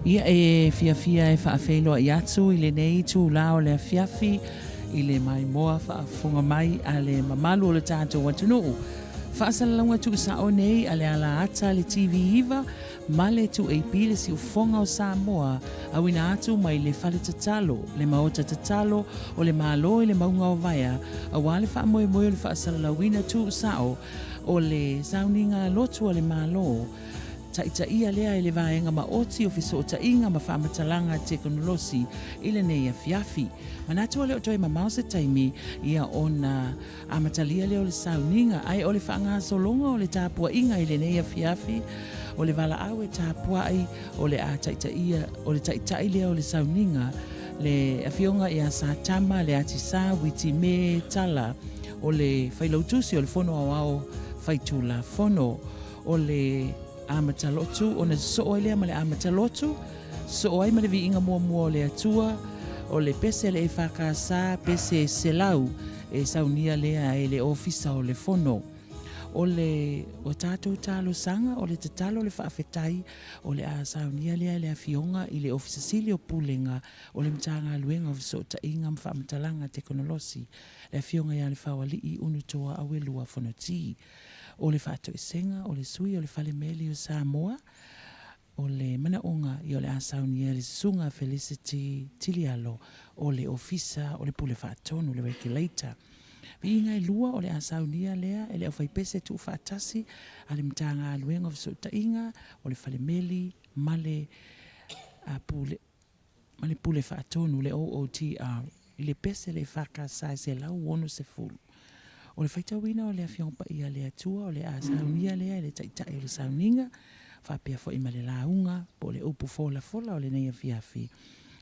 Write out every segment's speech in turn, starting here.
Ia e fiafia e faafeiloai atu i lenei itulā o le afiafi i le maimoa faafofoga mai a le mamalu o le tatou atunuu. Faasalalauga tuusao nei a le alaata le TV9 ma le 2AP le siufofoga o Samoa auina atu mai le fale tatalo, le maota tatalo o le Malo i le mauga o Vaea aua le faamoemoe o le faasalalauina tuusao o le sauniga lotu a le Malo Taitaia lea e le Vaega Maoti o Fesootaiga ma Faamatalaga Tekonolosi i lenei afiafi. Manatu e le o toe mamao se taimi ia ona amatalia lea o le sauniga, ae o le faagasologa o le tapuaiga i lenei afiafi, o le valaau e tapuai, o le a taitaia, o le taitai lea o le sauniga, le Afioga ia Satama Leatisa Witime Tala, o le Failautusi o le Fono Aoao Faitulafono. O le amatalotu, ona sosoo ai lea ma le amatalotu, sosoo ai ma le viiga muamua o le Atua, o le pese a le EFKS, pese 100, e saunia lea e le Ofisa o le Fono. O le o tatou talosaga, o le tatalo, le faafetai, o le a saunia lea e le Afioga i le Ofisa Sili o Pulega o le Matagaluega o Fesootaiga ma Faamatalaga Tekonolosi, le Afioga ia Lefaoalii Unutoa Auelua Fonoti. O le faatoesega o le sui o le Fale Meli o Samoa, o le manaoga ia o le a saunia e le Susuga Felicity Tilialo o le Ofisa o le Pule Faatonu, le Regulator. Viiga e lua o le a saunia lea e le aufaipese tuufaatasi a le Matagaluega o Fesootaiga o le Fale Meli ma le Pule ma le Pule Faatonu, le OOTR, i le pese le EFKS e 160. O le faitauina o le Afioga Paia a le Atua o le a saunia lea e le Taitai o le Sauniga, faapea foi ma le lauga po o le upu folafola o lenei afiafi,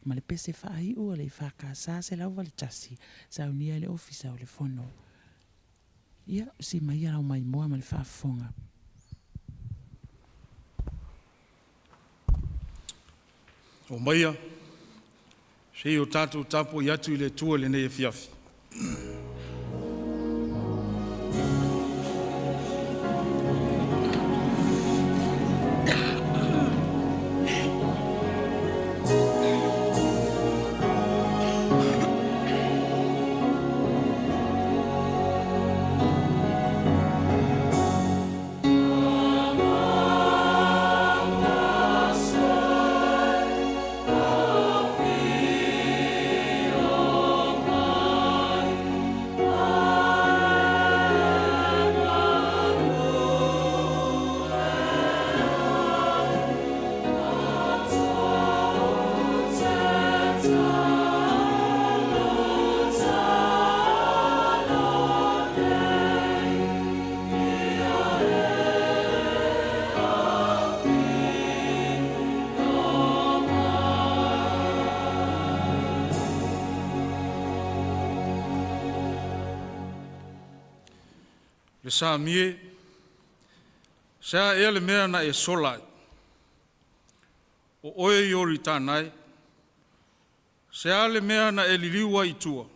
ma le pese faaiu a le EFKS 181, saunia e le Ofisa o le Fono. Ia, usi mai ia lau maimoa ma le faafofoga. Omaia, se i o tatou tapuai atu i le Atua i lenei afiafi. Le Sami e, se a ea le mea na e sola ai? O oe Ioritana e, se a le mea na e liliu ai i tua?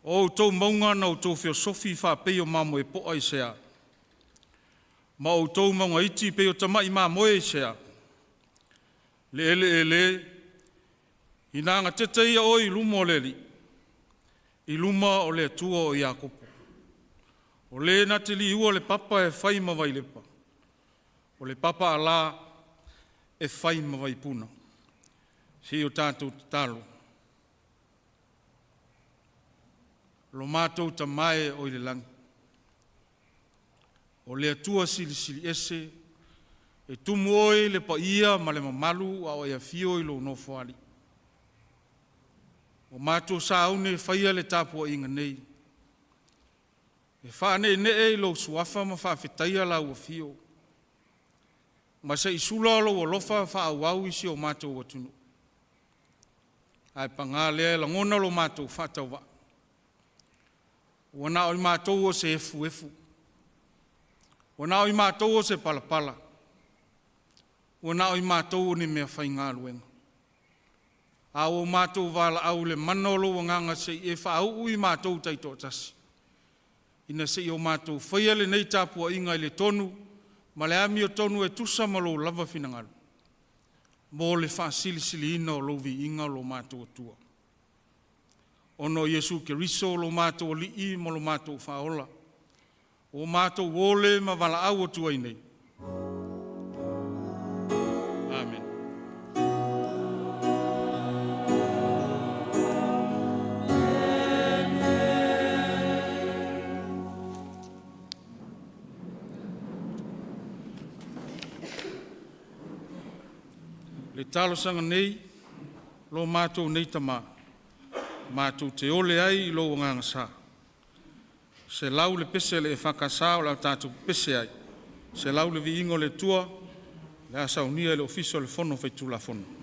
O outou mauga na outou feosofi faapei o mamoe poa i sea? Ma o outou mauga iti pei o tama'i mamoe i sea? Le eleele, ina gatete ia oe i luma o le Alii, i luma o le Atua o Iakopo. O Le na te liua le papa e fai ma vailepa, o le papaalā e fai ma vaipuna. Se i o tatou tatalo. Lo matou Tama e oi le lagi, o le Atua Silisili Ese, e tumu Oe i le paia ma le mamalu a o e afio i lou Nofoalii. Ua matou sauni e faia le tapuaiga nei, e faaneenee i lou Suafa ma faafetaia lau Afio, ma se i sula lou alofa faaauau i si o matou atunuu. Ae paga lea, e lagona lo matou faatauvaa, ua na o i matou o se efuefu, ua na o i matou o se palapala, ua na o i matou o ni meafaigaluega. A ua matou valaau i le mana o lou Agaga se i e faauu i matou taitoatasi, ina se i o matou faia lenei tapuaiga i le tonu ma le amiotonu e tusa ma lou lava finagalo. mo le faasilisiliina o lou viiga o lo matou Atua. Ona o Iesu Keriso lo matou Alii ma lo matou Faaola, ua matou ole ma valaau atu ai nei. Amene. Le talosaga nei lo matou nei tama, matou te ole ai i lou agaga sa. 100 le pese a le EFKS o le a tatou pepese ai, 100 le viiga o le Atua o le a saunia e le Ofisa o le Fono Faitulafono.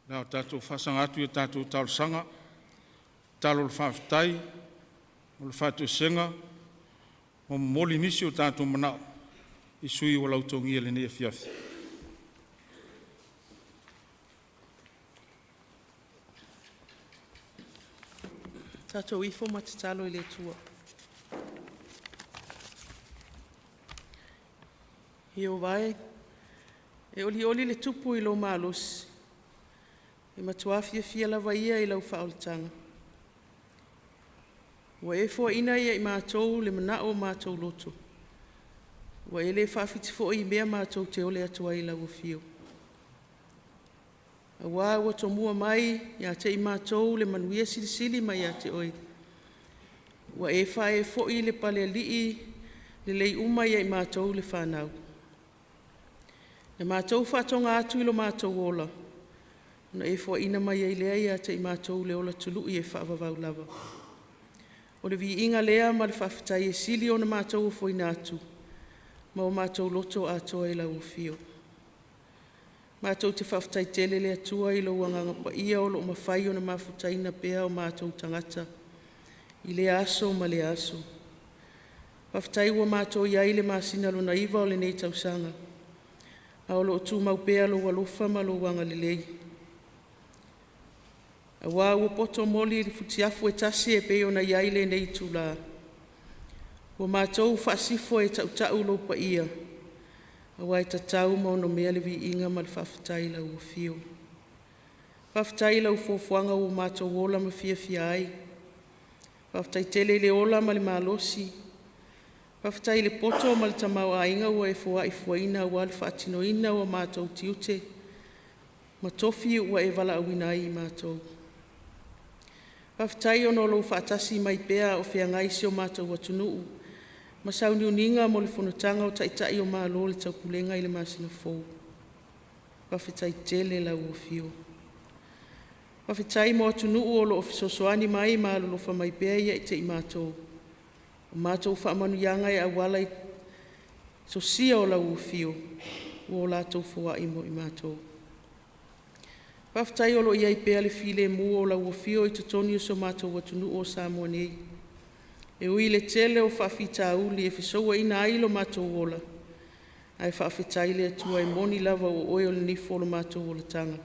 Le a tatou faasaga atu i a tatou talosaga, tatalo o le faafetai, o le faatoesega, ma momoli nisi o tatou manao i sui ua lautogia i lenei afiafi. Tatou ifo ma tatalo i le Atua. Ieova e, e olioli le Tupu i lou malosi, e matua fiafia lava ia i lau faaolataga. Ua e foaina ia i matou le manao o matou loto, ua e le faafiti foi i mea matou te ole atu ai i lau afio. Aua ua tomua mai ia te i matou le manuia silisili mai ia te oe, ua e faaee foi i le palealii lelei uma ia i matou le fanau. Na matou faatoga atu i lo matou ola, ona e foaina mai ai lea ia te i matou le ola tului e faavavau lava. O le viiga lea ma le faafetai e sili ona matou ofoina atu ma o matou loto atoa i lau afio. Matou te faafetai tele i le Atua i lou Agaga Paia o lo o mafai ona mafutaina pea o matou tagata i lea aso ma lea aso. Faafetai ua matou i ai i le masina lona iva o lenei tausaga, a o lo o tumau pea lou alofa ma lou agalelei. Auā ua poto moli i le futiafu e tasi e pei ona i ai lenei itula. Ua matou faasifo e tautau lou paia, aua e tatau ma onomea le viiga ma le faafetai i lau Afio. Faafetai i lau fuafuaga ua matou ola ma fiafia ai. Faafetai tele i le ola ma le malosi, faafetai i le poto ma le tamaoaiga ua e foai fuaina aua le faatinoina o matou tiute ma tofi ua e valaauina ai i matou. Faafetai ona o lou faatasi mai pea a o feagai si o matou atunuu ma sauniuniga mo le Fonotaga o Taitai o Malo o le Taupulega i le masina fou. Faafetai tele i lau Afio. Faafetai mo atunuu o lo o fesoasoani mai ma alolofa mai pea ia te i matou. O matou faamanuiaga e auala i sosia o lau Afio ua latou foai mo i matou. Faafetai o lo o i ai pea le filemu o lau Afio i totonu o si o matou atunuu o Samoa nei. E ui i le tele o faafitauli e fesouaina ai lo matou ola, ae faafetai le Atua e moni lava o oe o le nifo o lo matou olataga.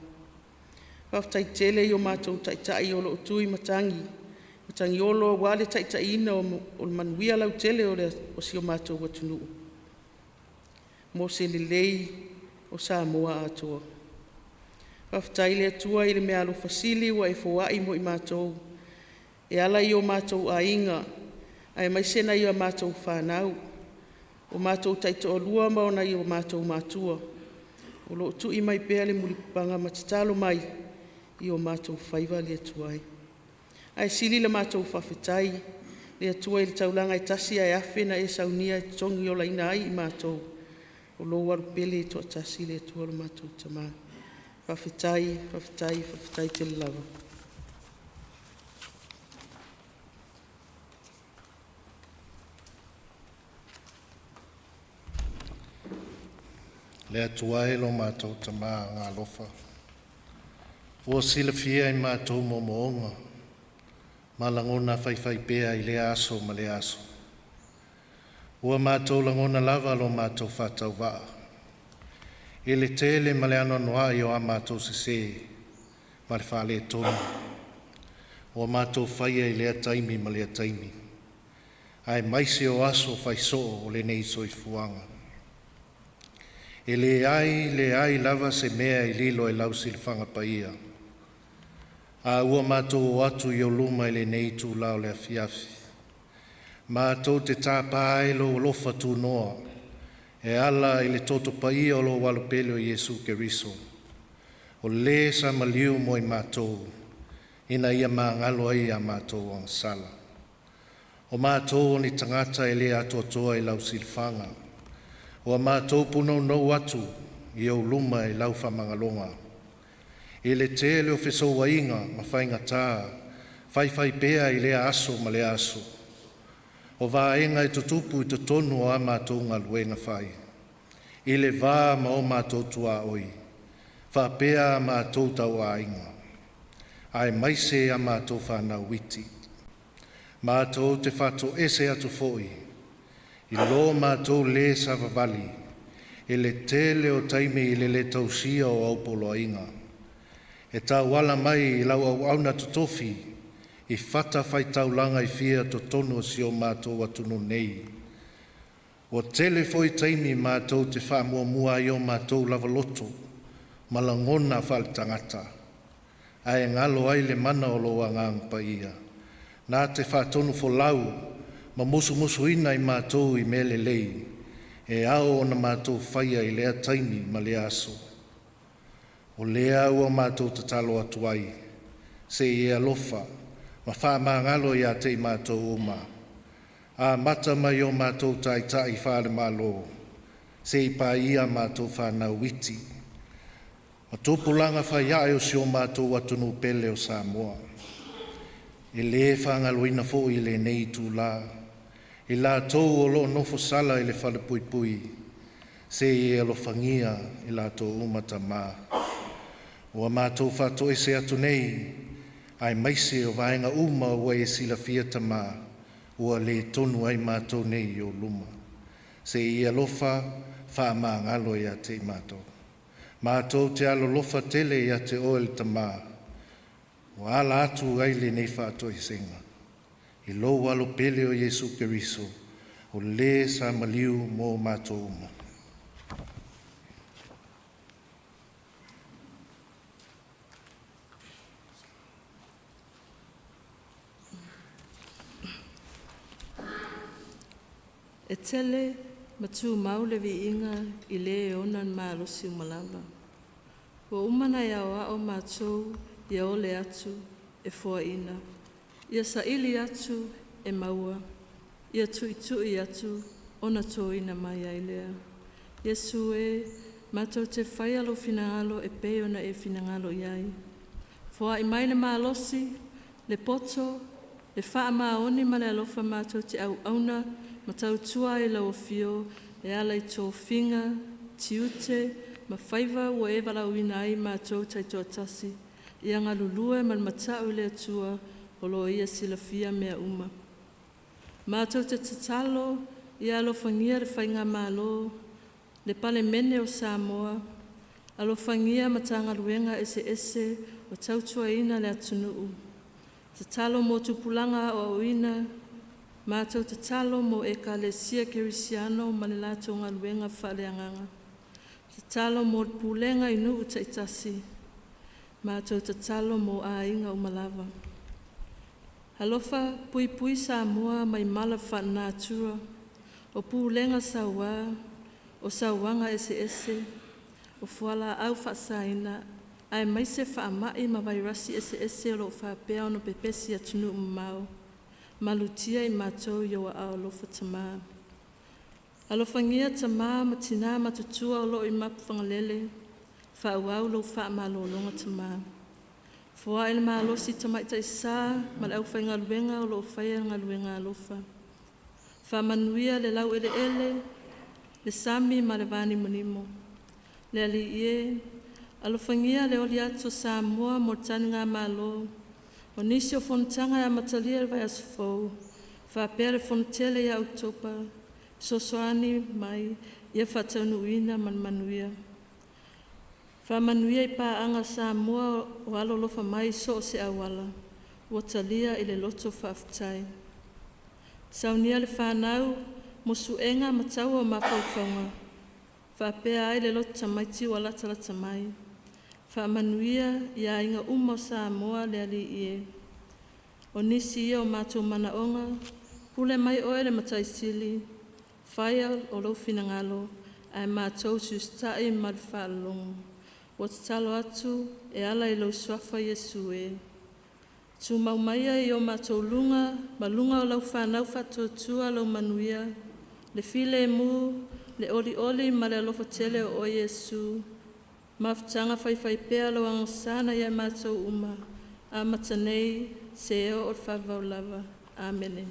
Faafetai tele i o matou Taitai o lo o tu i matagi, matagi olo aua le taitaiina o le manuia lautele o si o matou atunuu mo se lelei o Samoa atoa. Faafetai i le Atua i le meaalofa sili ua e foai mo i matou e ala i o matou aiga aemaise nai a matou fanau, o matou taitoalua ma nai o matou matua o lo o tui mai pea le mulipapaga ma tatalo mai i o matou faiva le Atua e. Ae sili la matou faafetai le Atua i le taulaga e tasi ae afe na e saunia e totogiolaina ai i matou, o lou alu pele e toatasi le Atua lo matou Tama. Faafetai, faafetai, faafetai tele lava. Le Atua e lo matou Tama agaalofa, ua silafia e matou moomooga ma lagona faifaipea i lea aso ma lea aso. Ua matou lagona lava lo matou faatauvaa i le tele ma le anoanoai o a matou sese ma le faaletonu ua matou faia i lea taimi ma lea taimi, aemaise o aso faisoo o lenei soifuaga. E leai, leai lava se mea e lilo i lau silafaga paia, a ua matou o atu i ou luma i lenei itula o le afiafi, matou te tapa ai lou alofa tunoa e ala i le toto paia o lou alo pele o Iesu Keriso, o le sa maliu mo i matou ina ia magalo ai a matou agasala. O matou o ni tagata e le atoatoa i lau silafaga, ua matou punounou atu i ou luma i lau faamagaloga i le tele o fesouaiga ma faigata faifaipea i lea aso ma lea aso, o vaega e tutupu i totonu o a matou galuega fai, i le va ma o matou tuaoi, faapea a matou tauaiga, aemaise a matou fanau iti. Matou te faatoese atu foi i lo matou le savavali i le tele o taimi i le le tausia o au poloaiga e tauala mai i lau auauna totofi i fatafaitaulaga e fia totonu o si o matou atunuu nei. Ua tele foi taimi matou te faamuamua ai o matou lava loto ma lagona faaletagata, ae galo ai le mana o lou Agaga Paia, na te faatonufolau ma musumusuina i matou i mea lelei e ao ona matou faia i lea taimi ma lea aso. O lea ua matou tatalo atu ai, se i e alofa ma faamagalo ia te i matou uma, amata mai o matou taitai faale-Malo, seia paia matou fanau iti, ma tupulaga faiae o si o matou atunuu pele o Samoa. E le faagaloina foi i lenei itula i latou o loo nofosala i le falepuipui, se i e alofagia i latou uma Tama. Ua matou faatoese atu nei, aemaise o vaega uma ua e silafia Tama, ua le tonu ai matou nei i ou luma. Se i e alofa faamagalo ia te i matou. Matou te alolofa tele ia te oe le Tama. Ua ala atu ai lenei faatoesega i lou alo pele o Iesu Keriso, o le sa maliu mo matou uma. E tele ma tumau le viiga i le e ona le malosi uma lava. Ua uma ona e aoao matou ia ole atu e foaina, ia saili atu e maua, ia tuitui atu ona toina mai ai lea. Iesu e, matou te faia lou finagalo e pei ona e finagalo i ai. Foai mai le malosi, le poto, le faamaoni ma le alofa matou te auauna ma tautua ai i lau afio e ala i tofiga, tiute ma faiva ua e valaauina ai matou taitoatasi, ia galulue ma le matau i le Atua o lo o Ia silafia mea uma. Matou te tatalo ia alofagia le Faigamalo, le Palemene o Samoa, alofagia Matagaluega eseese o tautuaina le atunuu. Tatalo mo tupulaga aoaoina, matou tatalo mo Ekalesia Kerisiano ma le latou galuega faaleagaga. Tatalo mo le pulega i nuu taitasi, matou tatalo mo aiga uma lava. Alofa puipui Samoa mai mala faalenatura, o pulega saua, o sauaga eseese, o fualaau faasaina, aemaise faamai ma vairasi eseese o lo o faapea ona pepesi i atunuu mamao. Malutia i matou i ou aao alofa Tama. Alofagia tama ma tina matutua o lo o i mapuifagalele, faaauau lou faamalologa Tama. Foai le malosi i tamaitai sa ma le aufaigaluega o lo o faia le galuega alofa. Faamanuia le laueleele, le sami ma le vanimonimo. Le Alii e, alofagia le oli atu o Samoa mo le taligamalo, o nisi o fonotaga e amatalia i le vaiaso fou, faapea le fonotele ia Oketopa, fesoasoani mai ia faataunuuina ma le manuia. Faamanuia i paaga a Samoa o alolofa mai i so o se auala, ua talia i le loto faafetai. Saunia le fanau mo suega ma taua o mafaufauga, faapea ai le loto tamaiti ua latalata mai. Faamanuia i aiga uma o Samoa le Alii e. O nisi ia o matou manaoga, pule mai Oe le Matai Sili, faia o lou finagalo ae matou usiusitai ma le faalogo. Ua tatalo atu e ala i lou Suafa Iesu e. Tumau maia i o matou luga ma luga o lau fanau faatuatua lou manuia, le filemu, le olioli ma le alofa tele o oe Iesu, mafutaga faifaipea lou agasala ia i matou uma, amata nei seia oo i le faavavau lava. Amene.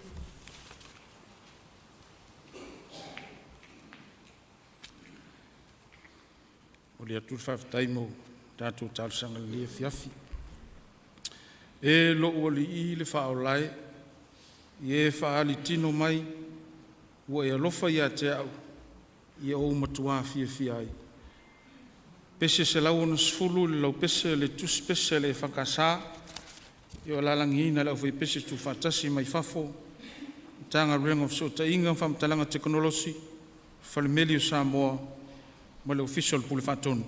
Momoli atu le faafetai mo tatou talosaga i lenei afiafi. E lou Alii le Faaola e, i e faaali tino mai, ua e alofa ia te a'u, ia ou matua fiafia ai. Pese 160 i le laupese a le Tusi Pese a le EFKS, o alaalagiina e le Aufaipese Tuufaatasi mai Fafo, Matagaluega o Fesootaiga ma Faamatalaga Tekonolosi, Fale Meli o Samoa ma le Ofisa o le Pule Faatonu.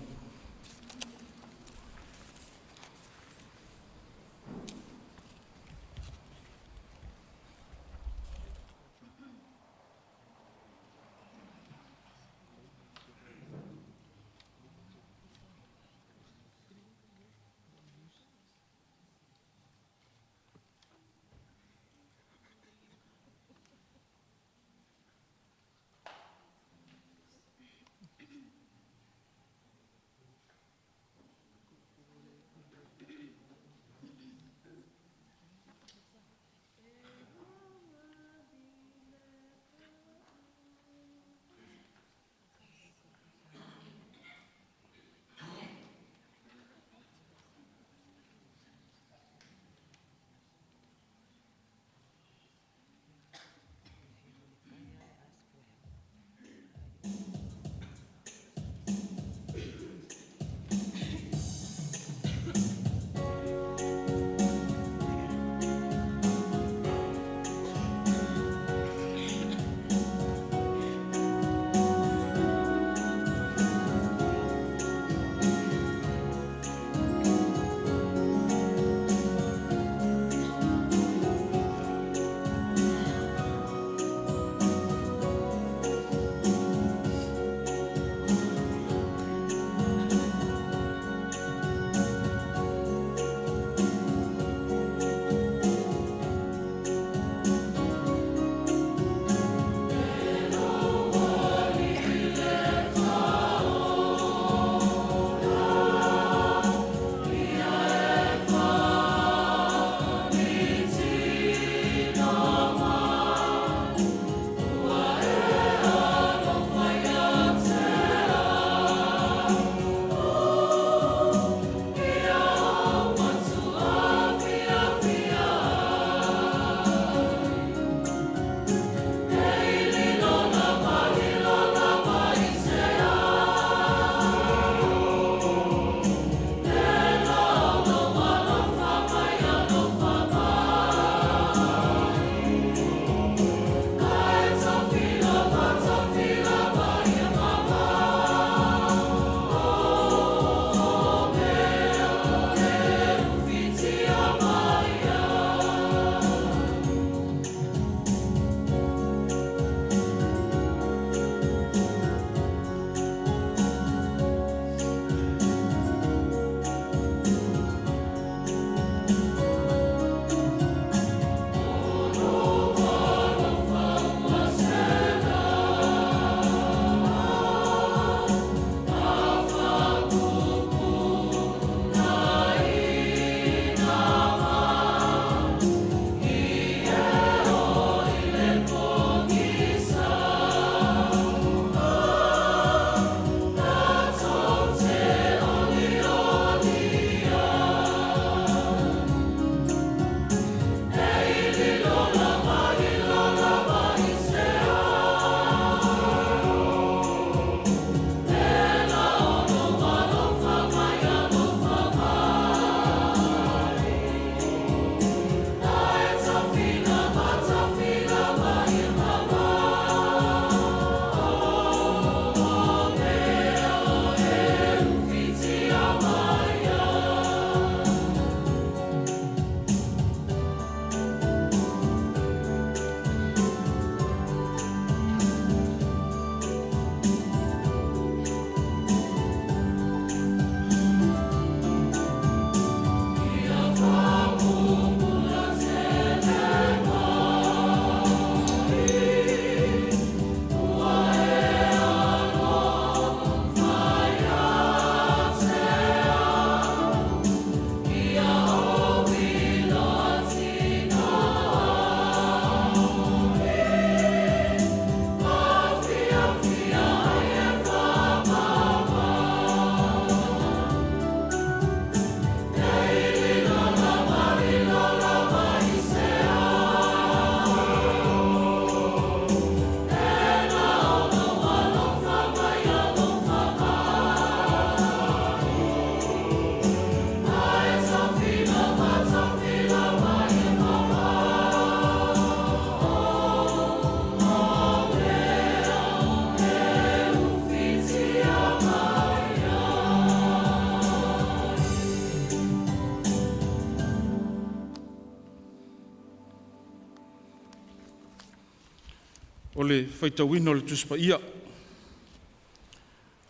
O le faitauina o le Tusi Paia.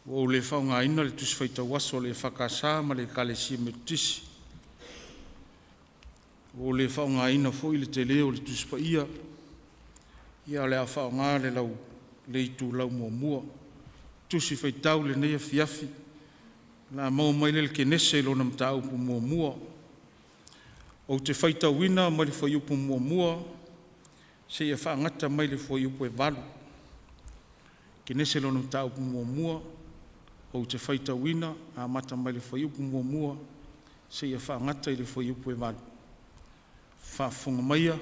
Ua ou le faaaogaina le Tusi Faitau Aso a le EFKS ma le Ekalesia Metotisi. Ua ou le faaaogaina foi le tele o le Tusi Paia, ia o le a faaaoga le le itulau muamua, Tusi Faitau i lenei afiafi, o le a maua mai lea i le Kenese i lona mataupu muamua. Ou te faitauina mai le fuaiupu 1 seia faagata mai le fuaiupu e 8. Kenese lona mataupu muamua, ou te faitauina amata mai le fuaiupu 1 seia faagata i le fuaiupu e 8. Faafofoga maia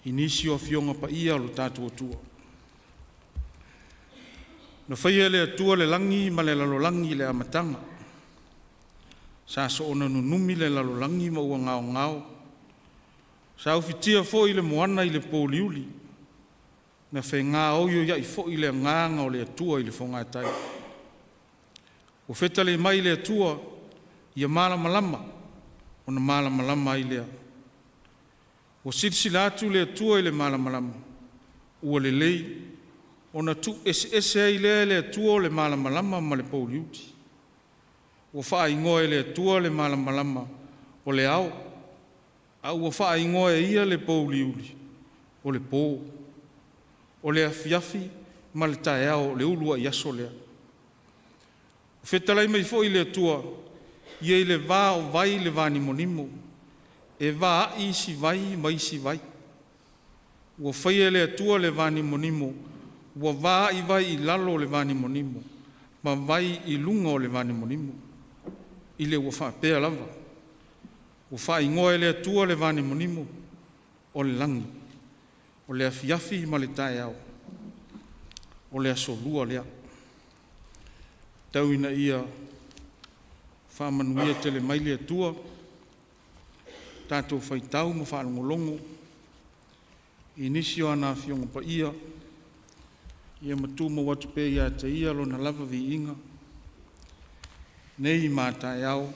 i nisi o Afioga Paia a lo tatou Atua. Na faia e le Atua le lagi ma le lalolagi i le amataga, sa soona nunumi le lalolagi ma ua gaogao, sa ufitia foi le moana i le pouliuli, na fegaoioiai foi le Agaga o le Atua i le fogatai. Ua fetalai mai le Atua, “Ia malamalama,” ona malamalama ai lea. Ua silasila atu le Atua i le malamalama, ua lelei, ona tuueseese ai lea e le Atua o le malamalama ma le pouliuli. Ua faaigoa e le Atua le malamalama o le Ao, a ua faaigoa e Ia le pouliuli o le Po. O le afiafi ma le taeao o le uluai aso lea. Ua fetalai mai foi le Atua, “Ia i le va o vai le vanimonimo, e vaai isi vai ma isi vai.” Ua faia e le Atua le vanimonimo, ua vaai vai i lalo o le vanimonimo, ma vai i luga o le vanimonimo, ila ua faapea lava. Ua faaigoa e le Atua le vanimonimo o le Lagi. O le afiafi ma le taeao, o le asolua lea. Tau ina ia faamanuia tele mai le Atua i le tatou faitau ma faalogologo i nisi o ana Afioga Paia, ia ma tumau atu pea ia te Ia Lona lava viiga, nei ma a taeao,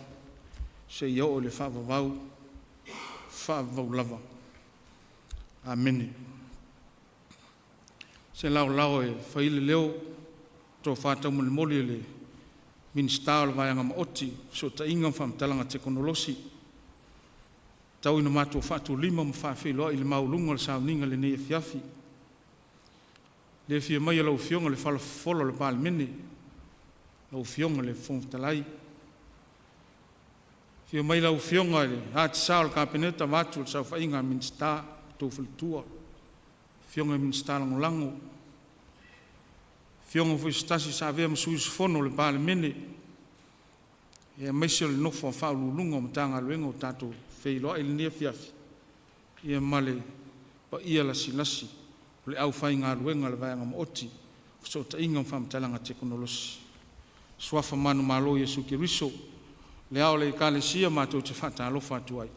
seia oo i le faavavau, faavavau lava. Amene. Se laolao e fai ai le leo, le tofa taumolimoli a le Minisita o le Vaega Maoti o Fesootaiga ma Faamatalaga Tekonolosi, tau ina matou faatulima ma faafeiloai le maualuga o le sauniga i lenei afiafi. I le afio mai o lau Afioga i le fala fofola o le Palemene, lau Afioga i le Fofoga Fetalai, afio mai lau Afioga i le Ati-Sa o le Kapeneta vaeatu le saofaiga a Minisita ma outou faletua, afioga i Minisita Lagolago, afioga foi i se tasi sa avea ma sui usufono o le Palemene, aemaise o le nofo a Faauluuluga o Matagaluega ua tatou feiloai i lenei afiafi, ia ma le paia lasilasi o le aufaigaluega a le Vaega Maoti o Fesootaiga ma Faamatalaga Tekonolosi. Suafa manumalo o Iesu Keriso, le Ao o le Ekalesia, matou te faatalofa atu ai.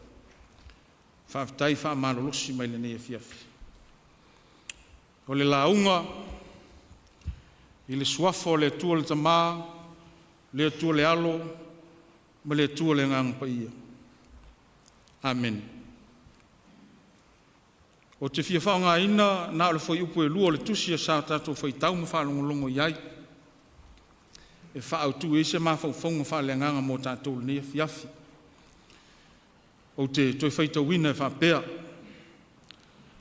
Faafetai faamalolosi mai i lenei afiafi. O le lauga i le Suafa o le Atua le Tama, le Atua le Alo ma le Atua le Agaga Paia. Amene. Ou te fia faaaogaina na o le fuaiupu e 2 o le tusi sa tatou faitau ma faalogologo i ai e faaautu ai se mafaufauga faaleagaga mo tatou i lenei afiafi. Ou te toe faitauina e faapea: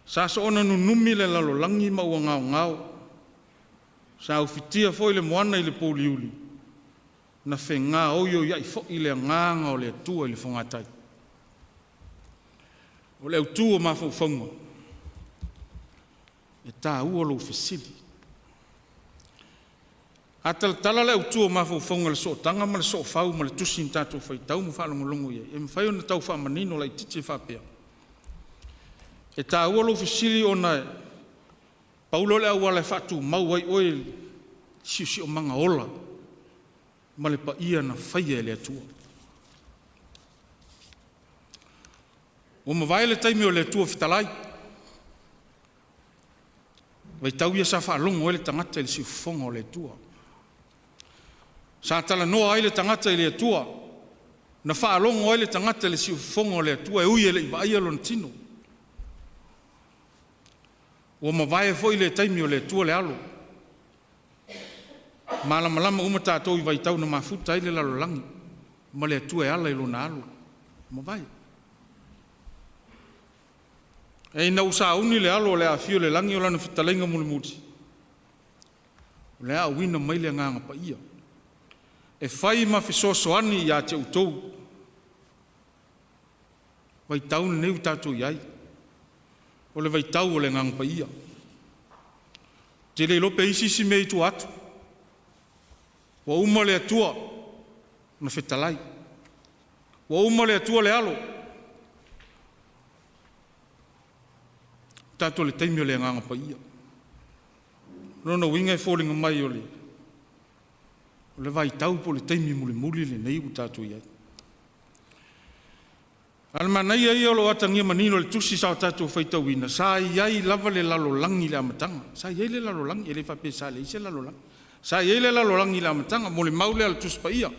Sa soona nunumi le lalolagi ma ua gaogao, sa ufitia foi le moana i le pouliuli, na fegaoioiai foi le Agaga o le Atua i le fogatai. O le autu o mafaufauga, e taua lou fesili. A talatala le autu o mafaufauga i le sootaga ma le soofau ma le tusi na tatou faitau ma faalogologo i ai, e mafai ona tau faamanino laitiiti e faapea: e taua lou fesili ona e pau lea o le auala e faatumau ai oe i le siosiomaga ola ma le paia na faia e le Atua. Ua mavae le taimi o le Atua fetalai, vaitau ia sa faalogo ai le tagata i le siufofoga o le Atua. Sa talanoa ai le tagata i le Atua, na faalogo ai le tagata i le siufofoga o le Atua e ui e le i vaaia lona tino. Ua mavae foi le taimi o le Atua le Alo, malamalama uma tatou i vaitau na mafuta ai le lalolagi ma le Atua e ala i Lona Alo, ua mavae. Ae ina ua sauni le Alo o le a afio i le lagi, o lana fetalaiga mulimuli, o le a auina mai le Agaga Paia e fai ma fesoasoani ia te outou. O le vaitau lenei ua tatou i ai, o le vaitau o le Agaga Paia. Ou te le iloa pe i ai se isi mea i tua atu. Ua uma le Atua ona fetalai, ua uma le Atua le Alo, ua tatou i le taimi o le Agaga Paia. O lona uiga e foliga mai o le vaitau po o le taimi mulimuli lenei ua tatou i ai. A o le manaia ia o lo o atagia manino i le tusi sa tatou faitauina, sa i ai lava le lalolagi i le amataga. Sa i ai le lalolagi, e le faapea sa leai se lalolagi. Sa i ai le lalolagi i le amataga, molimau lea a le Tusi Paia.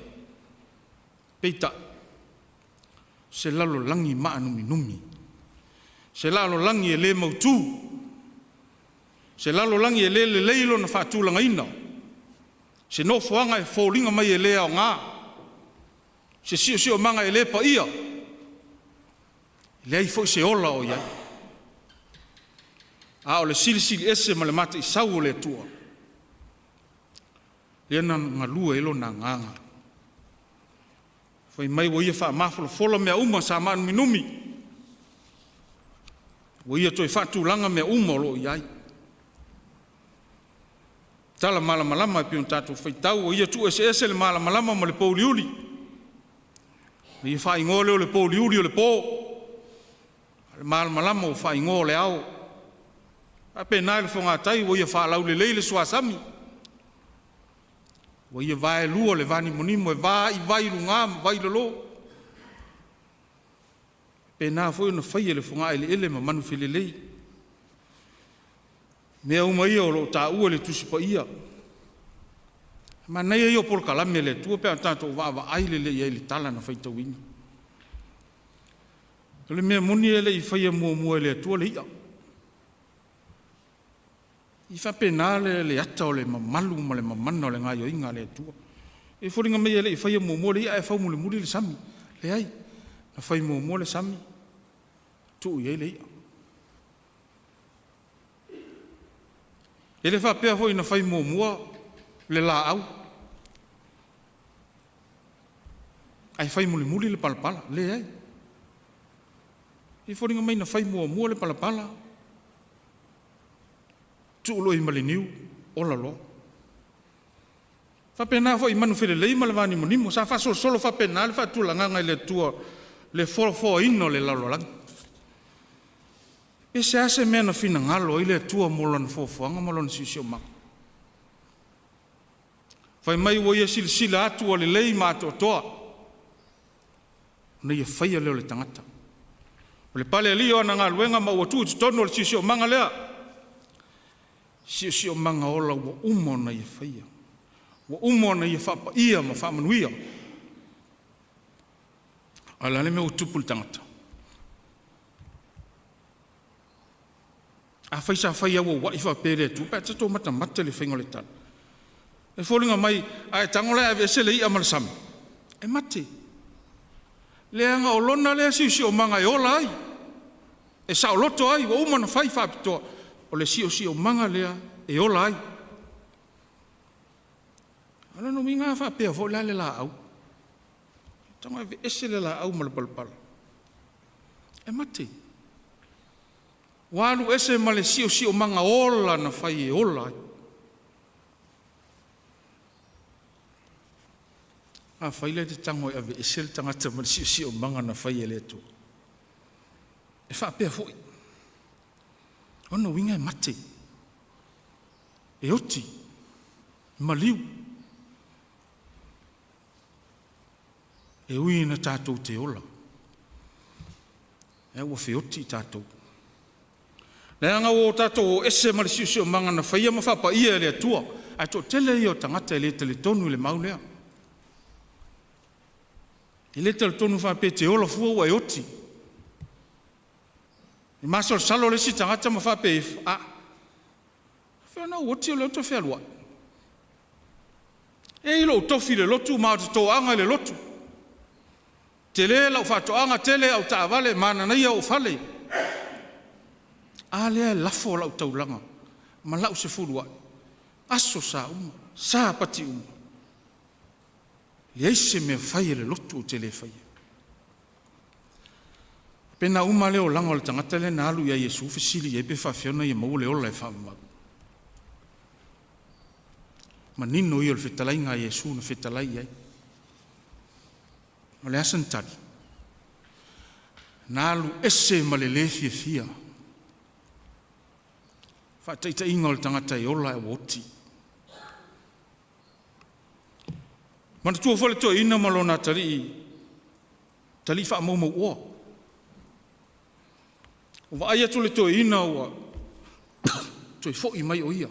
Peitai, o se lalolagi maanuminumi, se lalolagi e le mautu, se lalolagi e le lelei lona faatulagaina, se nofoaga e foliga mai e le aoga, se siosiomaga e le paia, e leai foi se ola o i ai. A o le Silisili Ese ma le Mataisau o le Atua, lea na galue ai Lona Agaga, fai mai ua Ia faamafolafola mea uma sa maanuminumi, ua Ia toe faatulaga mea uma o lo o i ai. Tala malamalama e pei ona tatou faitau, ua Ia tuueseese le malamalama ma le pouliuli, ona Ia faaigoa lea o le pouliuli o le po, a o le malamalama ua faaigoa o le ao. E faapena i le fogatai ua Ia faalaulelei le suasami, ua Ia vaelua le vanimonimo e va ai vai i luga ma vai i lalo. E faapena foi ona faia i le fogaeleele ma manufelelei. O mea uma ia o lo o taua i le Tusi Paia. O le manaia ia o polokalame a le Atua pe a tatou vaavaai lelei i ai i le tala na faitauina. O le mea moni e le i faia muamua e le Atua le i'a. E faapena le ata o le mamalu ma le mamana o le gaoioiga a le Atua. E foliga mai e le i faia muamua le i'a ae fau mulimuli le sami. Leai, na fai muamua le sami tuu i ai le i'a. E le faapea foi na fai muamua le laau ae fai mulimuli le palapala. Leai, e foliga mai na fai muamua le palapala, tuu loa i ai ma le niu, ola loa. E faapena foi i manufelelei ma le vanimonimo, sa faasolosolo faapena le faatulagaga e le Atua le foafoaina o le lalolagi. Pe seasea se mea na finagalo ai le Atua mo lana foafoaga ma lona siosiomaga. Fai mai ua ia silasila atu ua lelei ma atoatoa, ona ia faia lea o le tagata. O le palealii o ana galuega ma ua tuu i totonu o le siosiomaga lea, siosiomaga ola ua uma ona Ia faia, ua uma ona Ia faapaia ma faamanuia. A o le a le mea ua tupu i le tagata? Afai sa fai auauai faapea e le Atua pe a tatou matamata i le faiga o le tala, e foliga mai a e tago la e aveese le i'a ma le sami, e mate. Leaga o lona lea siosiomaga e ola ai, e saoloto ai, ua uma ona fai faapitoa, o le siosiomaga lea e ola ai. O lona uiga a faapea foi la le laau, tago e aveese le laau ma le palapala, e mate. Ua alu ese ma le siosiomaga ola na fai e ola ai. Afai la e te tago e aveese le tagata ma le siosiomaga na fai e le Atua, e faapea foi, o lona uiga e mate, e oti, maliu. E ui ina tatou te ola, ae ua feoti i tatou, leaga ua tatou o ese ma le siosiomaga na faia ma faapaia e le Atua. Ae toatele ia o tagata e le talitonu i le mau lea. E le talitonu faapea e te ola fua ua e oti. E masalosalo le isi tagata ma faapea ifo, “A, Faapefea ona ou oti o lea ou te fealuai? E i ai lou tofi i le lotu ma ou te toaga i le lotu. Tele lau faatoaga, tele au taavale, mananaia ou fale. A lea e lafo lau taulaga ma lau sefuluai, aso sa uma, sapati uma, leai se mea fai a le lotu ou te le faia. Pe na uma lea olaga o le tagata lea na alu ia Iesu fesili i ai pe faafefea ona ia maua le ola e faavavau. Manino ia o le fetalaiga a Iesu na fetalai i ai. O le a sana tali? Na alu ese ma le le fiafia. Faataitaiga o le tagata e ola ae ua oti. Manatua foi le toeaina ma lona atalii, atalii faamaumauoa. Ua vaai atu le toeaina ua toe foi mai o ia.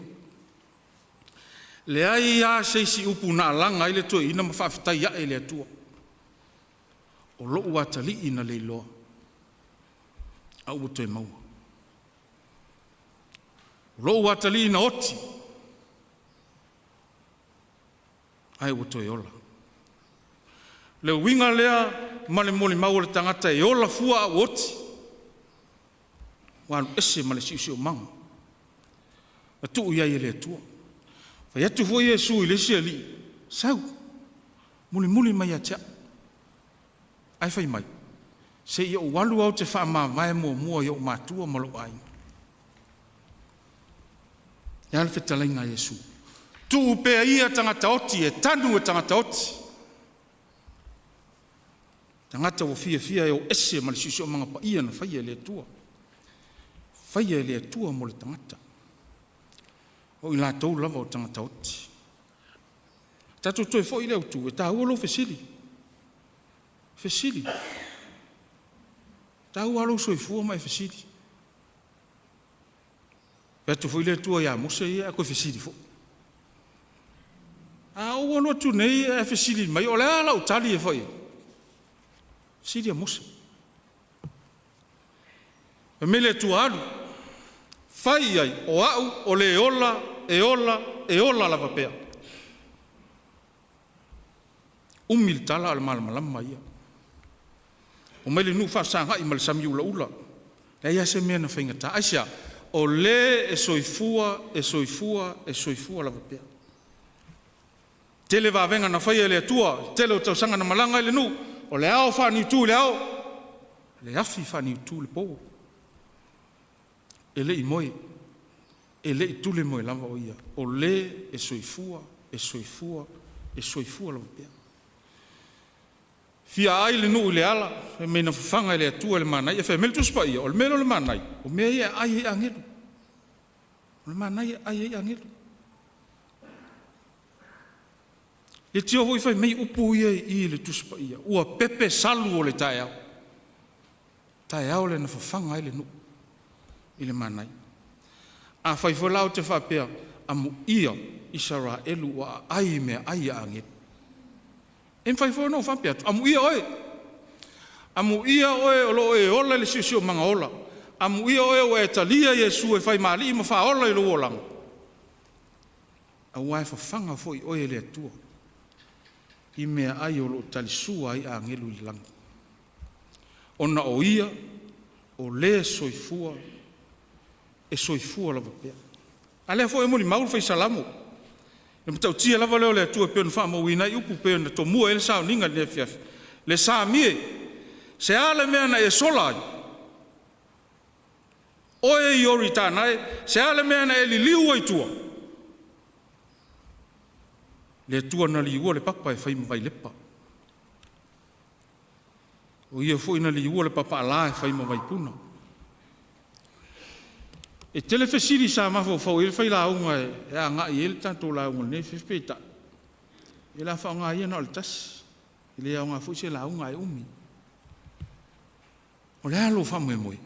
Leai lava se isi upu na alaga ai le toeaina ma faafetai a'e i le Atua, o lo'u atalii na leiloa ae ua toe maua. O lou atalii na oti ae ua toe ola. Le uiga lea ma le molimau a le tagata e ola fua a ua oti, ua alu ese ma le siosiomaga na tuu i ai e le Atua. Fai atu foi Iesu i le isi alii, sau, mulimuli mai ia te a'u. Ae fai mai, se i ou alu ou te faamavae muamua i o'u matua ma lo'u aiga. E a le fetalaiga a Iesu? Tuu pea ia tagata oti e tanu e tagata oti. Tagata ua fiafia e o ese ma le siosiomaga paia na faia e le Atua, faia e le Atua mo le tagata. O i latou lava o tagata oti. Tatou toe foi i le autu, e taua lou fesili. Fesili. Taua lou soifua ma e fesili. Fai atu foi le Atua ia Mose ia, ae toe fesili foi. A ou alu atu nei ae e fesili mai, o le a lau tali e fai ai? Fesili ia Mose. Fai mai le Atua, alu, fai i ai, o au o le e ola, e ola, e ola lava pea. Umi le tala a o le malamalama ia. Omai le nuu faafesagai ma le sami ulaula, leai lava se mea na faigata. Aisea? O Le e soifua, e soifua, e soifua lava pea. Tele vavega na faia e le Atua, tele o tausaga na malaga ai le nuu, o le ao faaniutu i le ao, le afi faaniutu i le po. E le i moe, e le i tule moe lava o Ia, o Le e soifua, e soifua, e soifua lava pea. Fia ai le nuu i le ala, fai mai na fafaga e le Atua e le manaia. Fai mai le Tusi Paia, o le mea lea o le manaia, o mea ia e aai ai agelu. O le manaia e aai ai agelu. Leitioa foi fai mai upu ia i i le Tusi Paia, ua pepe salu o le taeao, taeao lea na fafaga ai le nuu i le manaia. Afai foi la ou te faapea, amuia Isaraelu ua aai i meaai a agelu. E mafai foi ona ou faapea atu, amuia oe, amuia oe o lo o e ola i le siosiomaga ola, amuia oe ua e talia Iesu e fai ma Alii ma Faaola i lou olaga, aua e fafaga foi oe e le Atua i meaai o lo o talisua ai agelu i le lagi, ona o Ia o le soifua, e soifua lava pea. A lea foi e molimau le Fai Salamo, le matautia lava lea o le Atua e pei ona faamauina ai upu e pei ona tomua ai le sauniga i lenei afiafi. Le Sami e, se a le mea na e sola ai? Oe Ioritana e, se a le mea na e liliu ai i tua? Le Atua na liua le papa e fai ma vailepa. O Ia foi na liua le papaalā e fai ma vaipuna. E tele fesili sa mafaufau i ai le failauga e agai i ai le tatou lauga i lenei afiafi, peitai, o le a faaaoga ia na o le tasi, e le aoga foi se lauga ae umi. O le a lou faamoemoe?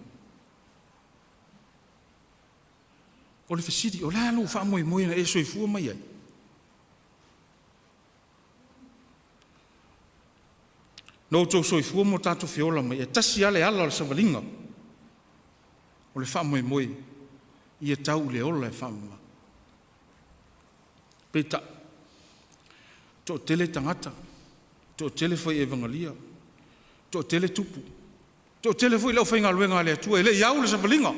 O le fesili, o le a lou faamoemoe na e soifua mai ai? Na outou soifua ma o tatou feola mai, e tasi lava le ala o le savaliga, o le faamoemoe ia tau i le ola e faavavau. Peitai, toatele tagata, toatele fai evagalia, toatele tupu, toatele foi le aufaigaluega a le Atua e le i au le savaliga.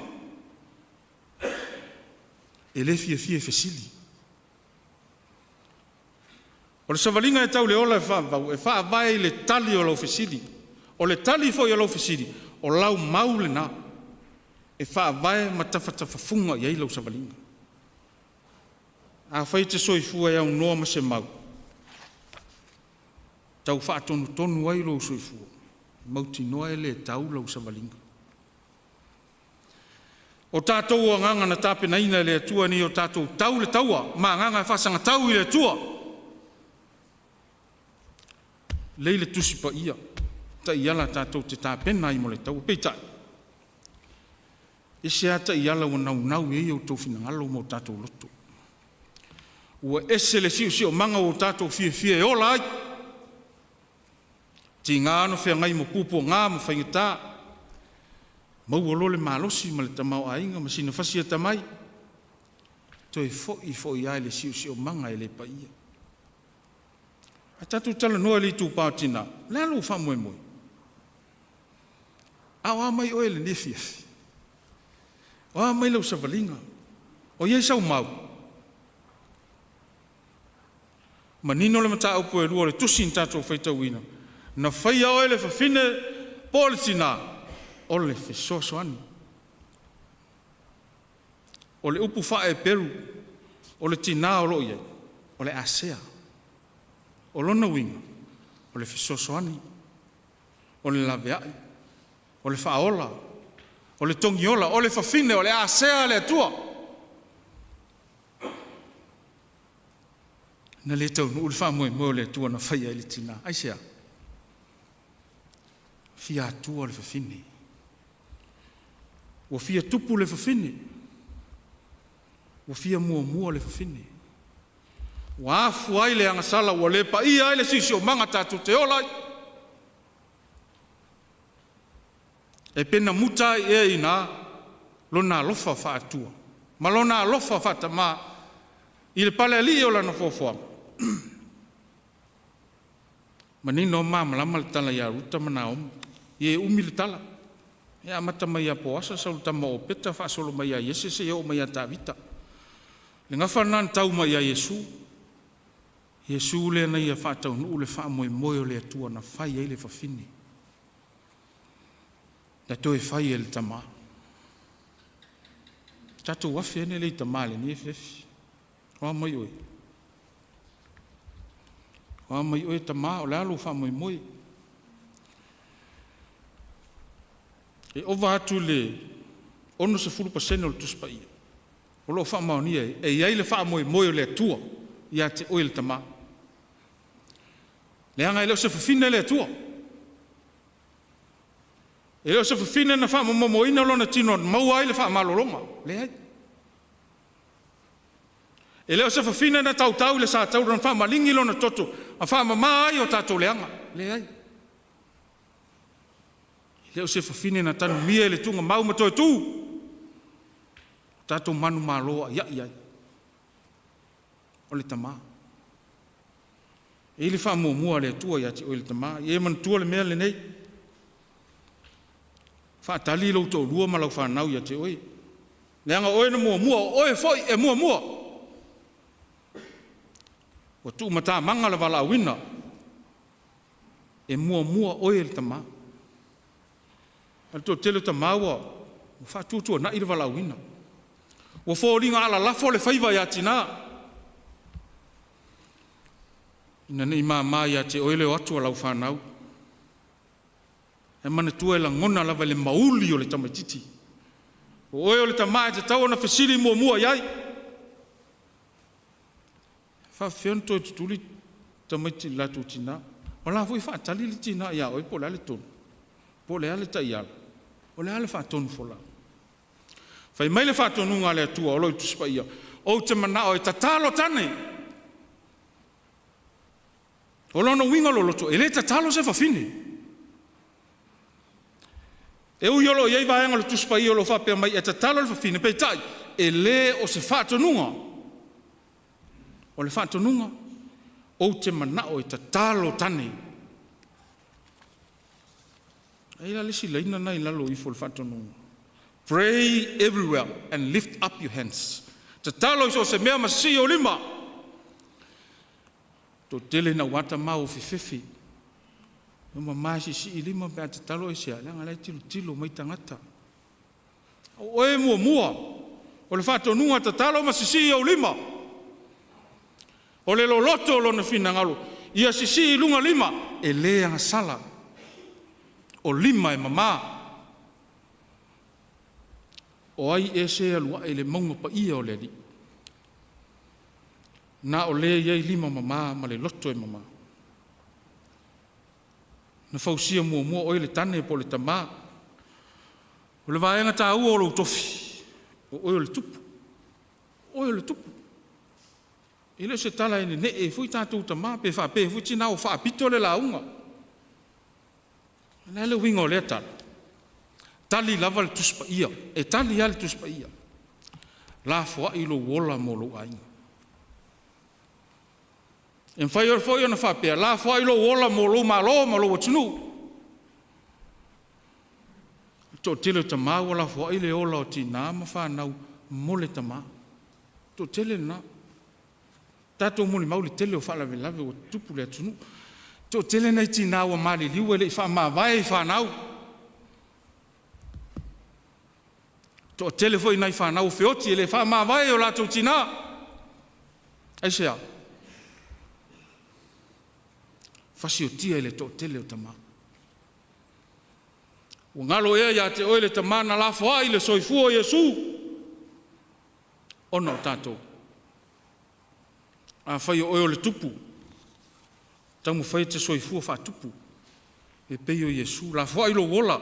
E le fiafia e fesili. O le savaliga e tau i le ola e faavavau, e faavae i le tali o lau fesili. O le tali foi a lau fesili, o lau mau lena e faavae ma tafatafafuga i ai lau savaliga. Afai e te soifua e aunoa ma se mau e tau faatonutonu ai lou soifua, e mautinoa e le tau lau savaliga. O tatou o agaga na tapenaina e le Atua ina ia o tatou tau le taua ma agaga e faasagatau i le Atua. Lea e i le Tusi Paia taiala tatou te tapena ai mo le taua, peitai, e ese lava taiala ua naunau i ai outou finagalo ma o tatou loto. Ua ese le siosiomaga ua tatou fiafia e ola ai, tiga ona feagai ma puapuaga ma faigata, maua loa le malosi ma le tamaoaiga ma sina fasi atamai, toe foi foi lava i le siosiomaga e le paia. A tatou talanoa i le itupa o tina, o le a lou faamoemoe? A o a mai oe i lenei afiafi? O a mai lau savaliga? O i ai sau mau? Manino le mataupu e 2 o le tusi na tatou faitauina, na faia oe le fafine po o le tina, o le fesoasoani. O le upu faa-Heperu o le tina o lo o i ai, o le asea. O lona uiga, o le fesoasoani, o le laveai, o le faaola, o le togiola, o le fafine, o le asea a le Atua. Na le taunuu le faamoemoe o le Atua na faia ai le tina. Aisea? Fia atua le fafine. Ua fia tupu le fafine. Ua fia muamua le fafine. Ua afua ai le agasala ua le paia ai le siosiomaga tatou te ola ai. E pena muta ai ea i ina Lona alofa faa-Atua ma Lona alofa faa-Tama i le palealii o Lana foafoaga? Manino ma malamalama le tala ia Ruta ma Naomi, ia e umi le tala. E amata mai ia Poasa sau i le tama o Opeta faasolo mai ia Iese seia oo mai ia Tavita. Le gafa lena na tau mai ia Iesu. Iesu lea na ia faataunuu le faamoemoe o le Atua na fai ai le fafine, na toe fai e le tama. Tatou afe ane lea i tama i lenei afiafi. O a mai oe? O a mai oe tama? O le a lou faamoemoe? E ova atu i le 60% o le Tusi Paia o lo o faamaonia ai, e i ai le faamoemoe o le Atua ia te oe le tama. Leaga e le o se fafine le Atua. E le o se fafine na faamomomoina lona tino na maua ai le faamalologa. Leai. E le o se fafine na tautau i le satauro na faamaligi lona toto ma faamama ai o tatou leaga. Leai. E le o se fafine na tanumia i le tuugamau ma toe tu, tatou manumalo aiai ai. O le tama. E i ai le faamuamua a le Atua ia te oe le tama. Ia e manatua le mea lenei. Faatali lou toalua ma lau fanau ia te oe. Leaga o oe na muamua, o oe foi e muamua. Ua tuumatamaga le valaauina, e muamua oe le tama. O le toatele o tama ua faatuatuanai le valaauina. Ua foliga alalafo le faiva ia tina, ina ne i mama ia te oe le o atu a lau fanau. E manatua e lagona lava i le mauli o le tamaitiiti. O oe o le tama e tatau ona fesili muamua i ai. E faapefea ona toe tutuli tamaiti i le latou tina? O la foi e faatali le tina ia oe po o le a le tonu, po o le a le taiala, o le a le faatonufolau. Fai mai le faatonuga a le Atua o lo o i le Tusi Paia, ou te manao e tatalo tane. O lona uiga loloto, e le tatalo se fafine. E ui o lo o i ai vaega o le Tusi Paia o lo o faapea mai e tatalo le fafine, peitai, e le o se faatonuga. O le faatonuga, ou te manao e tatalo tane. Ai la le isi laina lena i lalo ifo o le faatonuga. Pray everywhere and lift up your hands. Tatalo i so o se mea ma sisii ou lima. Toatele ina ua tama ua fefefe, ua mama e siisii lima pe a tatalo aisea? Leaga o la e tilotilo mai tagata. O oe muamua, o le faatonuga tatalo ma sisii ou lima. O le loloto o lona finagalo, ia sisii i luga lima, e le agasala, o lima e mama. O ai ea se alu ae i le mauga paia o le Alii? Na o le e i ai lima mama ma le loto e mama. Na fausia muamua oe e le tane po o le tama. O le vaega taua o lou tofi, o oe o le tupu. O oe o le tupu. E le o se tala e nene'e ai foi tatou tama pe faapea foi tina ua faapito le lauga. O le a le uiga o lea tala? Tali lava le Tusi Paia, e tali lava le Tusi Paia. Lafoai lou ola mo lou aiga. E mafai foi ona faapea, lafoai lou ola mo lou malo ma lou atunuu. O le toatele o tama ua lafoai le ola o tina ma fanau mo le tama. E toatele lena. Tatou molimau i le tele o faalavelave ua tutupu i le atunuu. E toatele nai tina ua maliliu e le i faamavae i fanau. E toatele foi nai fanau ua feoti e le faamavae i o latou tina. Aisea? Fasiotia e le toatele o tama. Ua galo ea ia te oe le tama na lafoai le soifua o Iesu ona o tatou? Afai o oe o le tupu, taumafai e te soifua faatupu e pei o Iesu. Lafoai lou ola, o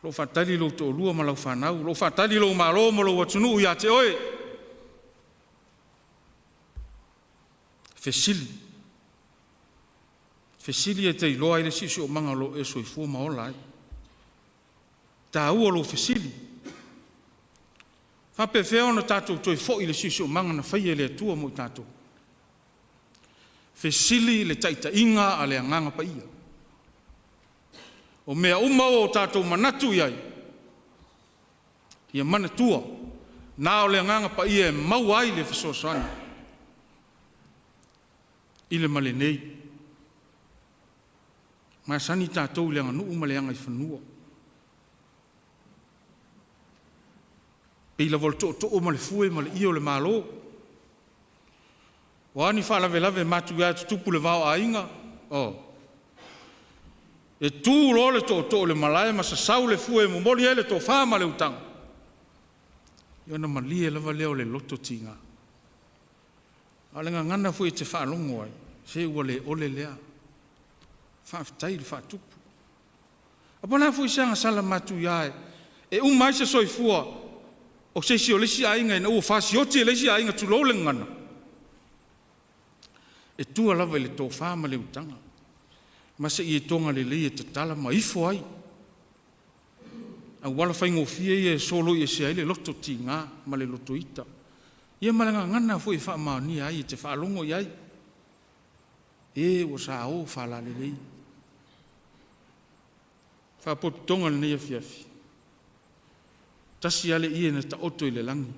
lo o faatali lou toalua ma lau fanau, o lo o faatali lou malo ma lou atunuu ia te oe. Fesili, fesili e te iloa ai le siosiomaga o lo o e soifua ma ola ai. E taua lou fesili. E faapefea ona tatou toe foi i le siosiomaga na faia e le Atua mo i tatou? Fesili le taitaiga a le Agaga Paia. O mea uma ua tatou manatu i ai, ia manatua, na o le Agaga Paia e maua ai le fesoasoani i le ma lenei. E masani tatou i le aganuu ma le agaifanua. E pei lava o le tootoo ma le fue ma le ie o le Malo. O a ni faalavelave matuia e tutupu i le va o aiga, oh, e tu loa le tootoo i le malae ma sasau le fue e momoli ai le tofa ma le utaga, ia ona malie lava lea o le loto tiga. A o le gagana foi e te faalogo ai, se ua le ole lea, faafetai le faatupu. Ae po o le a foi se agasala matuia e uma ai se soifua o se isi o le isi aiga ina ua fasioti e le isi aiga tulou le gagana, e tua lava i le tofa ma le utaga, ma se ietoga lelei e tatala ma ifo ai auala faigofie ia e soloi ese ai le loto tiga ma le loto ita. Ia ma le gagana foi e faamaonia ai e te faalogo i ai, e ua sao faalalelei. Faapotopotoga o lenei afiafi, tasi lava le ie na taoto i le lagi,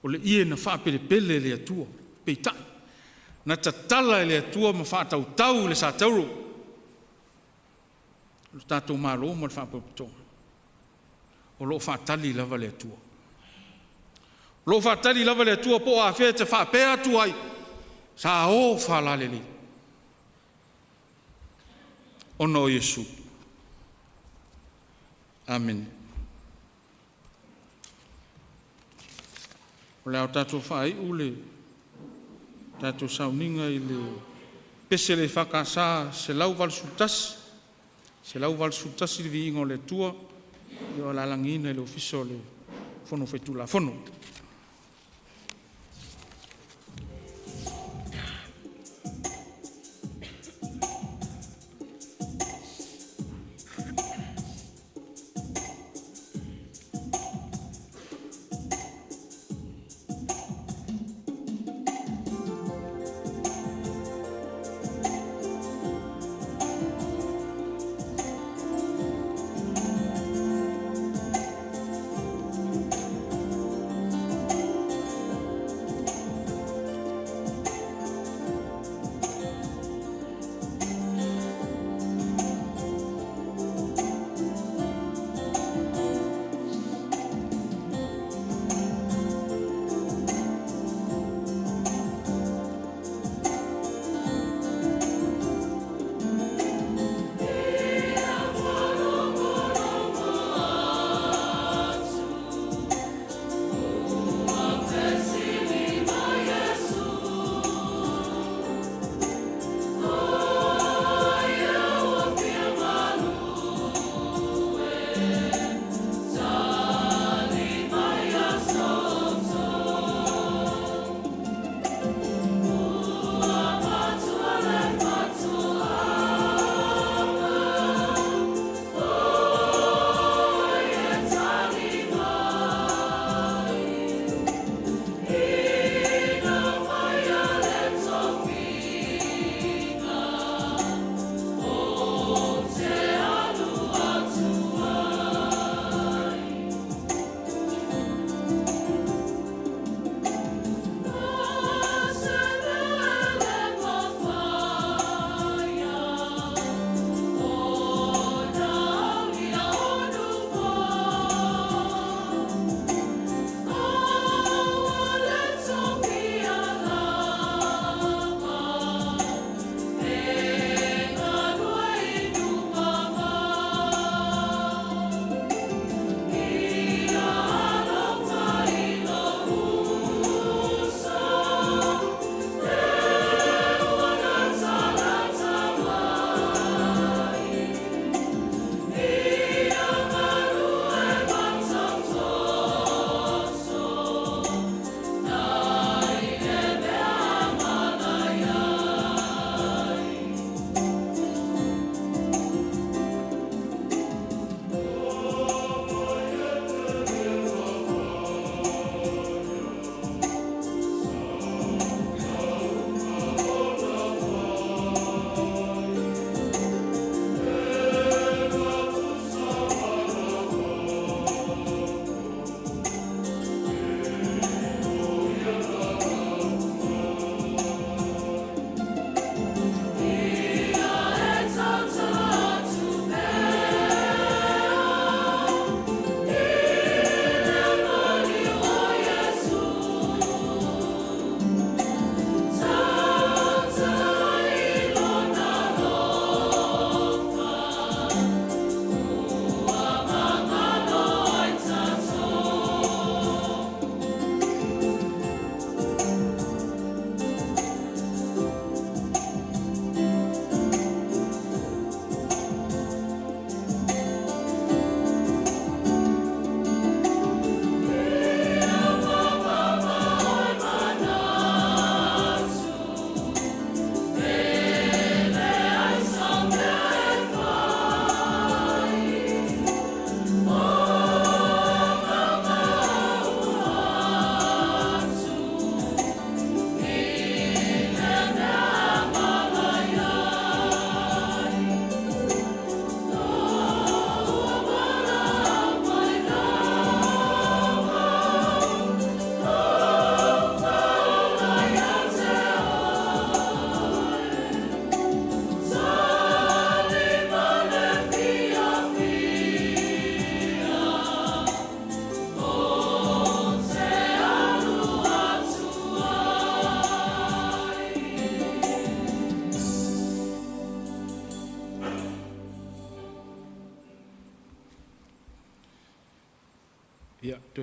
o le ie na faapelepele e le Atua, peitai, na tatala e le Atua ma faatautau i le satauro, o le tatou Malo ma le Faalapotopotoga, o lo o faatali lava le Atua. O lo o faatali lava le Atua po o afea e te faapea atu ai, sao faalalelei, ona o Iesu. Amene. O le a tatou faaiu le tatou sauniga i le pese a le EFKS 181, 181 le Viiga o le Atua, o le a lagiina e le Ofisa o le Fono Faitulafono.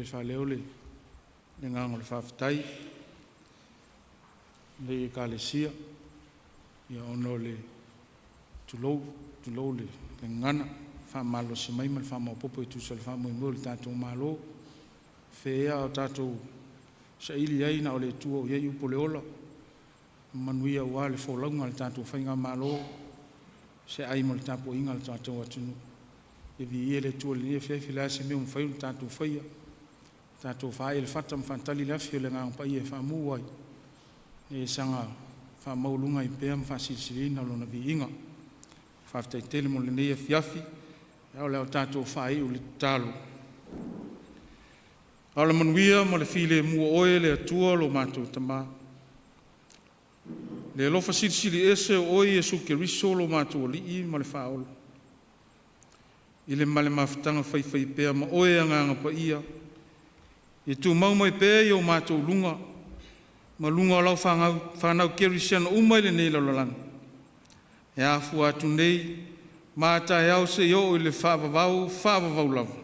toe faaleo le agaga o le faafetai i lenei Ekalesia ona o le tulou, tulou le gagana, faamalosi mai ma le faamaopoopo e tusa o le faamoemoe o le tatou Malo. O fea ea a o tatou saili ai, na o le Atua o i ai upu o le ola ma manuia aua le folauga a le tatou faigamalo, se ai mo le tapuaiga a le tatou atunuu. Ia viia le Atua i lenei afiafi. O le a se mea ua mafai ona tatou faia, tatou faaee i le fata ma faatali le afi o le Agaga Paia e faamu ai, ia saga faamaualuga ai pea ma faasilisiliina Lona viiga. Faafetai tele mo lenei afiafi, a o le a tatou faaiu i le tatalo. A o le manuia ma le filemu o Oe le Atua lo matou Tama, le alofa Silisili Ese o Oe Iesu Keriso lo matou Alii ma le Faaola, i le ma le mafutaga faifaipea ma Oe Agaga Paia, ia tumau mai pea i o matou luga ma luga o lau fanau kerisiano uma i lenei lalolagi, e afua atu nei ma a taeao seia oo i le faavavau faavavau lava.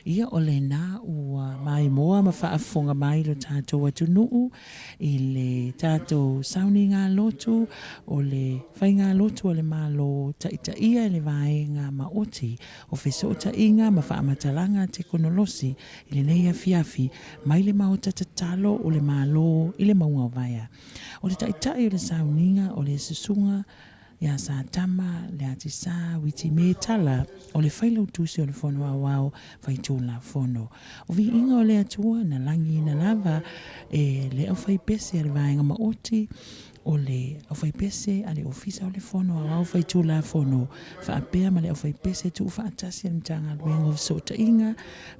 Ia o lena ua maimoa ma faafofoga mai lo tatou atunuu i le tatou sauniga lotu o le faigalotu a le Malo taitaia e le Vaega Maoti o Fesootaiga ma Faamatalaga Tekonolosi i lenei afiafi mai le Maota Tatalo o le Malo i le Mauga o Vaea. O le taitai o le sauniga o le Susuga ia Satama Leatisā Witime Tala o le Failautusi o le Fono Aoao Faitulafono. O viiga o le Atua na lagiina lava e le aufaipese a le Vaega Maoti o le aufaipese a le Ofisa o le Fono Aoao Faitulafono faapea ma le aufaipese tuufaatasi a le Matagaluega o Fesootaiga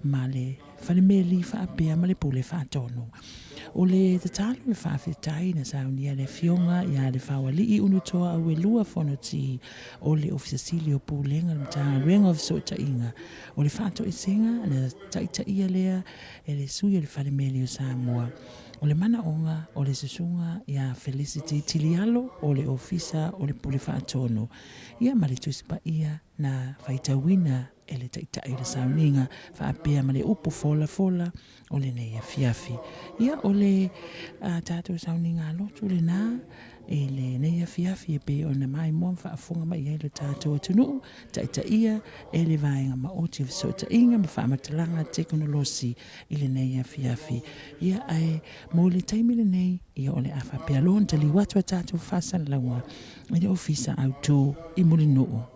ma le Fale Meli faapea ma le Pule Faatonu. O le tatalo le faafetai na saunia le Afioga ia Lefaoalii Unutoa Auelua Fonoti o le Ofisa Sili o Pulega o le Matagaluega o Fesootaiga, o le faatoesega na taitaia lea e le Sui o le Fale Meli o Samoa. O le manaoga o le Susuga ia Felicity Tilialo o le Ofisa o le Pule Faatonu, ia ma le Tusi Paia na faitauina e le Taitai o le Sauniga faapea ma le upu folafola o lenei afiafi. Ia, o le tatou sauniga lotu lena i lenei afiafi e pei ona maimoa ma faafofoga mai ai lo tatou atunuu, taitaia e le Vaega Maoti o Fesootaiga ma Faamatalaga Tekonolosi i lenei afiafi. Ia, ae mo le taimi lenei, ia o le a faapea loa ona taliu atu a tatou faasalalauga i le Ofisa Autu i Mulinuu.